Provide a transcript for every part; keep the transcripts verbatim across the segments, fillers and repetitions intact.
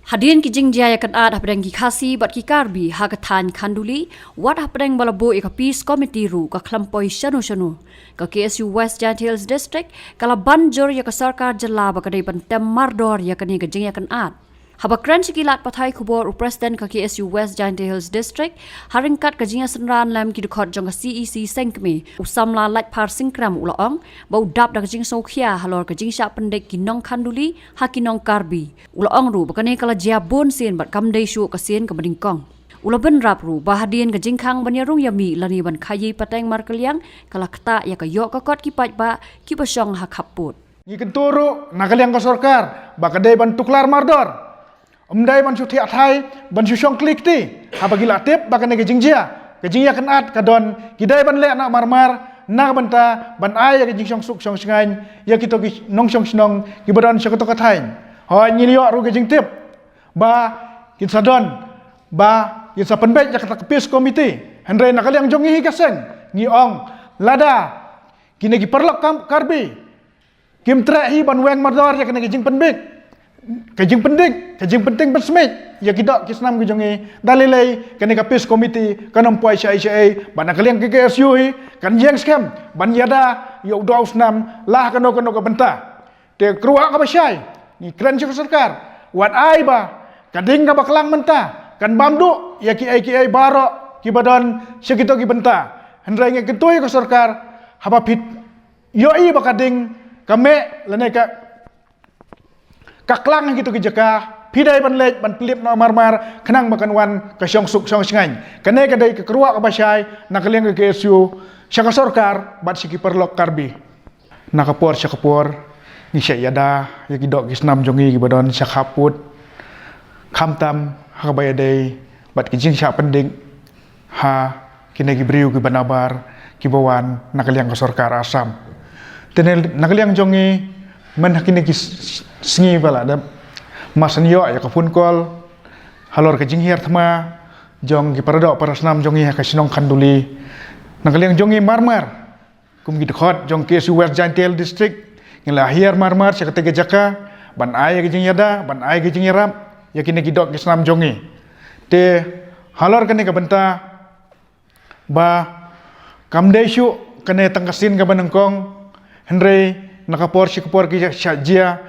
Hadien ki jingjia ïakynad hapdeng ki Khasi bad ki Karbi ha ka thaiñ Khanduli, wat hapdeng ba la buh ïa ka Peace Committee ruh ka khlem poi shano shano, ka K S U West Jaintia Hills District ka la ban jur ïa ka sorkar jylla ba ka dei ban tem mardor ïa kane ka jingïakynad. Haba kren sha ki lad pathai khubor u President ka K S U West Jaintia Hills District, ha ryngkat ka jingïasynran lem ki dkhot jong ka C E C Sengkmie, u samla Laitphar Singkram u la ong ba u dap da ka jingsngewkhia halor ka jingshah pyndik ki nong Khanduli ha ki nong Karbi. U la ong ruh ba kane ka la jia bun sien bad kam dei shuh ka sien kaba nyngkong. U la bynrap ruh ba hadien ka jingkhang ban ïarung ïamih lane ban khaïi pateng markylliang ka la ktah ïa ka ïoh ka kot ki paidbah kiba shong ha khappud. Ngi kyntu ruh na ka liang ka sorkar ba ka dei ban tuklar mardor. Ym dei ban shu thiah thai, ban shu shong kli kti. Haba ki la tip ba kane ka jingjia, ka jingïakynad ka don, ki dei ban leh na marmar na ka bynta ban ai ïa ka jingshong suk shong shngaiñ ïa kito ki nongshong shnong kiba don sha kato ka thaiñ. Hooid, ngi ïoh ruh ka jingtip ba kin sa don, ba kin sa pynbeit ïa kata ka Peace Committee. Hynrei na ka liang jong ngi hi ka seng ngi ong, lada kine ki paralok kam Karbi kim treh hi ban weng mardor ïa kane ka jingpynbeit, ka jingpyndik, ka jingpynting pynsmit ïa ki doh ki snam ki jong ngi, da lei lei kane ka Peace Committee kan ym poi shaei shaei. Bad na ka liang ka K S U hi kan ïeng skhem ban ïada ïa u doh u snam la ha kano kano ka bynta. Te ka ruh kaba shai, ngi kren sha ka sorkar, wat ai ba ka ding kaba klang mynta kan bam duh ïa kiei kiei baroh kiba don sha kito ki bynta. Hynrei ngi kyntu ïa ka sorkar, haba phi ïohi ba ka ding ka meh lane ka, ka klang ha kito ki jaka, phi dei ban leit ban pynlip noh marmar khnang ba kan wan ka shong suk shong shngaiñ. Kane ka dei ka ruh kaba shai na ka liang ka K S U sha ka sorkar bad sha ki paralok Karbi. Na ka por sha ka por ngi shah ïada ïa ki doh ki snam jong ngi kiba don sha khappud, khamtam ha kaba ïadei bad ki jingshah pyndik ha kine ki briew kiba nabar kiba wan na ka liang ka sorkar Assam. Te na ka liang jong ngi, myn ha kine ki s-, s-, sngi ba la dep, mar shen ïoh ïa ka phone call halor ka jinghiar thma jong ki paradoh parasnam jong ngi ha ka shnong Khanduli. Na ka liang jong ngi marmar kum ki dkhot jong K S U West Jaintia Hills District, ngi la hiar marmar sha katei ka jaka ban ai ka jingïada, ban ai ka jingïarap ïa kine ki doh ki snam jong ngi. Te halor kane ka bynta ba kam dei shuh kane tang ka sien kaba nyngkong, hynrei na ka por sha ka por ki shah jia.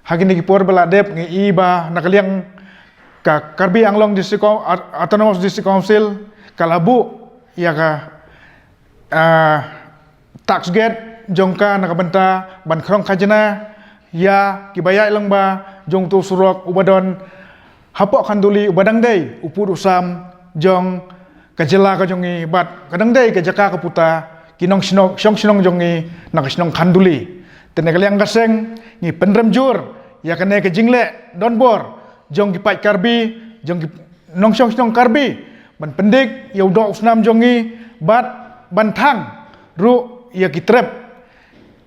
Ha kine ki por ba la dep ngi i ba na ka liang ka Karbi Anglong District Coun-, Aut-, Autonomous District Council ka la buh ïa ka, ah, tax gate jong ka na ka bynta ban khrong khajna ïa kiba ïaid lyngba jong uto u surok uba don hapoh Khanduli, uba dang dei u pud u sam jong ka jylla ka jong ngi bad ka dang dei ka jaka ka puta ki nongshong shnong jong ngi na ka shnong Khanduli. Te na ka liang ka seng ngi pynrem jur ïa kane ka jingleh donbor jong ki paid Karbi, jong ki nongshong shnong Karbi ban pyndik ïa u doh u snam jong ngi bad ban thang ruh ïa ki trep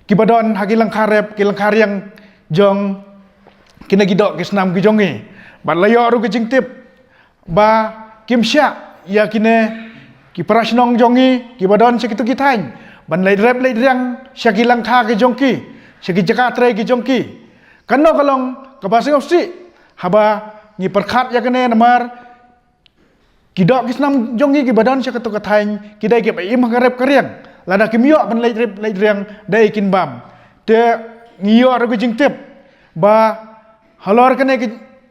kiba don ha ki lyngkha rep ki lyngkha riang jong kine ki doh ki snam ki jong ngi. Bad la ïoh ruh ka jingtip ba kim shah ïa kine ki parashnong jong ngi kiba don sha kito ki thaiñ ban leit rep leit riang sha ki lyngkha ki jong ki, sha ki jaka trei ki jong ki. Kano ka long kaba sngewsih haba ngi pyrkhat ïa kane, namar ki doh ki snam jong ngi kiba don sha kato ka thaiñ ki dei kiba im ha ka rep ka riang. Lada kim ïoh ban leit rep leit riang dei kin bam. Te ngi ïoh ruh ka jingtip ba halor kane ka,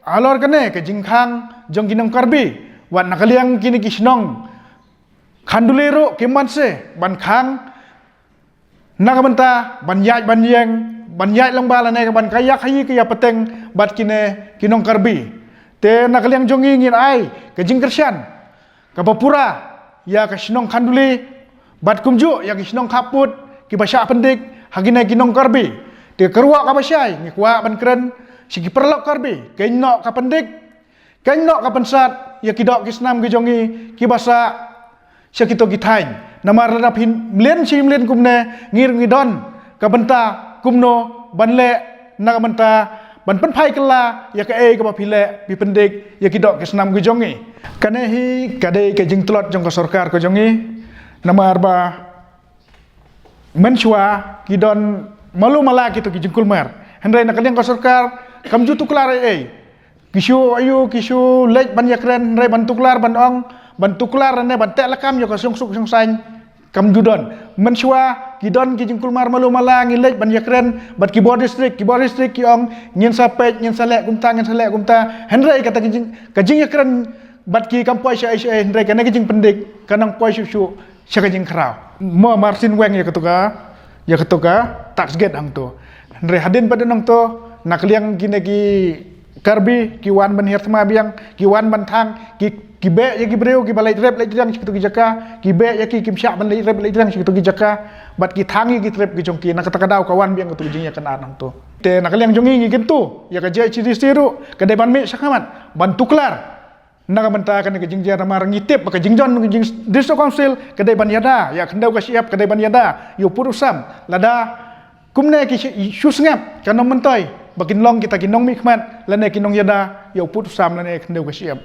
halor kane ka jingkhang jong ki nong Karbi, wat na ka liang kine ki shnong Khanduli ruh kim banse ban khang na ka bynta ban ïaid ban ïeng, ban ïaid lyngba lane ka ban ka ïa khaïi ka ïa pateng bad kine ki nong Karbi. Te na ka liang jong ngi ngin ai ka jingkyrshan kaba pura ïa ka shnong Khanduli bad kumjuh ïa ki shnong khappud kiba shah pyndik ha kine ki nong Karbi. Te ka ruh kaba shai ngi kwah ban kren sha ki paralok Karbi, keiñ noh ka pyndik, keiñ noh ka pynsat ïa ki doh ki snam ki jong ngi kiba sah sha kito ki thaiñ. Namar lada phi mlien shi mlien kumne ngi ruh ngi don ka bynta kumno ban leh na ka bynta ban pynphai kylla ïa kaei kaba phi leh, phi pyndik ïa ki doh ki snam ki jong ngi. Kane hi ka dei ka jingtlot jong ka sorkar ka jong ngi. Namar ba mynshuwa ki don malu mala kito ki jingkulmar, hynrei na ka liang ka sorkar kam ju tuklar ei ei. Ki shu ïoh, ki shu leit ban ïakren, hynrei ban tuklar, ban ong, ban tuklar ne ban teh lakam ïa ka shongsuk shongsaiñ kam ju don. Mynshuwa ki don ki jingkulmar malu mala, ngi leit ban ïakren bad ki bor district, ki bor district ki ong ngin sa peit, ngin sa leh kumta, ngin sa leh kumta. Hynrei kata ka jing, ka jingïakren bad ki kam poi sha ei sha ei, hynrei kane ka jingpyndik ka nang poi shuh shuh sha ka jingkhraw. Mo Martin Weng ïa katu ka, ïa katu ka tax gate hangto. Hynrei hadien pat hangto, na ka liang kine ki Karbi ki wan ban hiar thma biang, ki wan ban thang, ki, ki beh ïa ki briew kiba leit rep leit riang sha kito ki jaka, ki beh ïa ki kim shah ban leit rep leit riang sha kito ki jaka, bad ki thang ïa ki trep ki jong ki. Na kata ka daw ka wan biang katu ka jingïakynad hangto. Te na ka liang jong ngi ngi kyntu ïa ka J H A D C ruh ka dei ban mih shakhmat ban tuklar. Na ka bynta kane ka jingjia namar ngi tip ba ka jingjia ka jing District Council ka dei ban ïada ïa ka khyndew ka shyiap, ka dei ban ïada ïa u pud u sam. Lada kumne ki shu, shu sngap, kan ym myntoi ba kin long kita ki nongmihkhmat lane ki nongïada ïa u pud u sam lane ïa ka khyndew ka shyiap.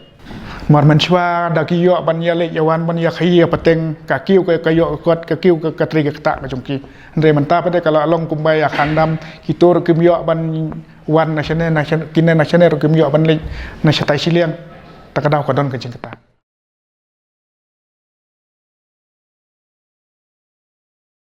Mar mynshuwa da ki ïoh ban ïaleit ïawan ban ïakhaïi ïapateng, ka kiew ka, ka ïoh ka kot, ka kiew ka, ka trei ka ktah ka jong ki. Hynrei mynta pat de ka la long kumba ïa khandam, kito ruh kim ïoh ban wan na shane, na shane, kine na shane ruh kim ïoh ban leit na shatai shiliang. Ta ka daw ka don ka jingkata.